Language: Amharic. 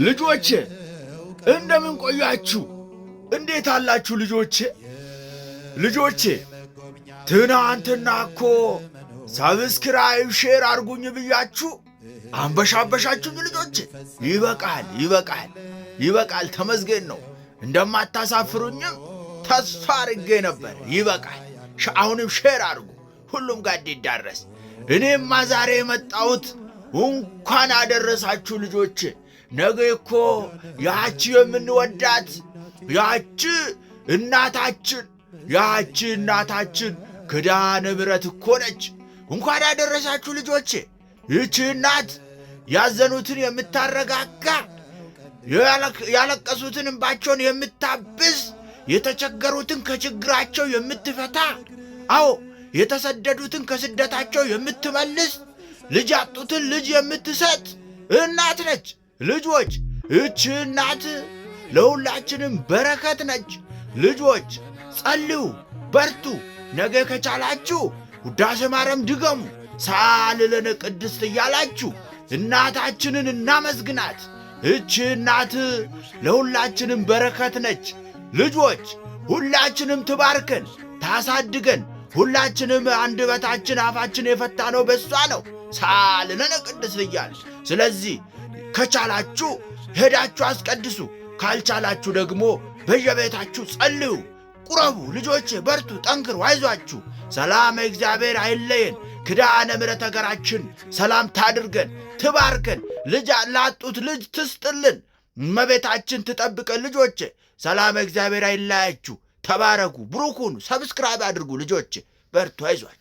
ልጆቼ እንደምን ቆያችሁ? እንዴት አላችሁ ልጆቼ? ልጆቼ ትናንትና እኮ subscribe share አድርጉኝ ብያችሁ አንበሻበሻችሁኝ። ልጆቼ ይበቃል፣ ይበቃል፣ ይበቃል። ተመስገን ነው። እንደማታሳፍሩኝም ተስፋ አድርጌ ነበር። ይበቃል። አሁንም share አድርጉ፣ ሁሉም ጋር እንዲዳረስ። እኔማ ዛሬ የመጣሁት እንኳን አደረሳችሁ ልጆቼ። ነገ እኮ ያቺ የምንወዳት ያቺ እናታችን ያቺ እናታችን ኪዳነ ምሕረት እኮ ነች። እንኳን አደረሳችሁ ልጆቼ። ይህቺ እናት ያዘኑትን የምታረጋጋ፣ ያለቀሱትን እንባቸውን የምታብስ፣ የተቸገሩትን ከችግራቸው የምትፈታ፣ አዎ የተሰደዱትን ከስደታቸው የምትመልስ፣ ልጅ ያጡትን ልጅ የምትሰጥ እናት ነች። ልጆች ይህች እናት ለሁላችንም በረከት ነች። ልጆች ጸልዩ፣ በርቱ። ነገ ከቻላችሁ ውዳሴ ማርያም ድገሙ፣ ሳልለነ ቅድስት እያላችሁ እናታችንን እናመስግናት። ይህች እናት ለሁላችንም በረከት ነች። ልጆች ሁላችንም ትባርከን ታሳድገን። ሁላችንም አንደበታችን አፋችን የፈታ ነው በሷ ነው ሳልለነ ቅድስት እያል። ስለዚህ ከቻላችሁ ሄዳችሁ አስቀድሱ፣ ካልቻላችሁ ደግሞ በየቤታችሁ ጸልዩ፣ ቁረቡ። ልጆቼ በርቱ፣ ጠንክሩ፣ አይዟችሁ። ሰላም እግዚአብሔር አይለየን። ኪዳነ ምሕረት ሀገራችን ሰላም ታድርገን፣ ትባርከን፣ ልጅ ላጡት ልጅ ትስጥልን፣ እመቤታችን ትጠብቀን። ልጆቼ ሰላም እግዚአብሔር አይለያችሁ። ተባረኩ፣ ብሩክ ሁኑ። Subscribe አድርጉ ልጆቼ፣ በርቱ፣ አይዟችሁ።